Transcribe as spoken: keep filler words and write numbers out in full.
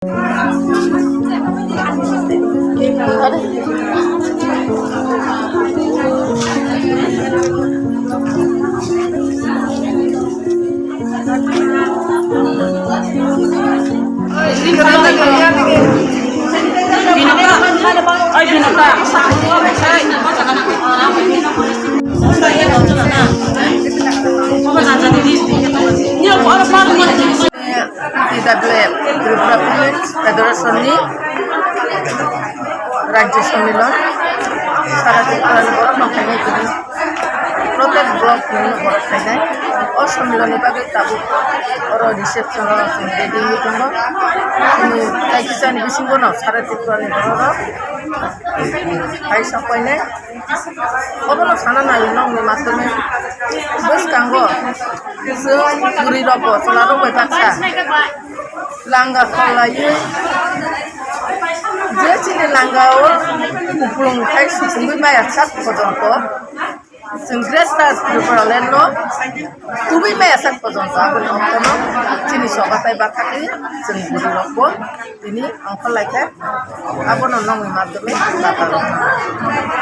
T W F, Tripura Women's Federation ni Rajya Sammilan, sara Tripura ni borok no phainai tini. Protest block ni borok phainai. O sammilan ni bagwi tabuk oro reception o chwng ready wngwi tongo. Chini kaisa ni bisingo no sara Tripura ni borok rok hai sok painai. Obono sana nai nokni matwrwngwi bwskango chwng bwrwi rokbo chwla rok bai baksa langa kholaiwi je chini langa o kupulung khai suchungwi maya sak pojonto chwng Greater Tripura Land no tubui maya sak pojonto aboni oktono chini soba tai bathakwi chwng bwrwi rokbo tini ongkhor laikha. Abono nokni madhyome bata rok.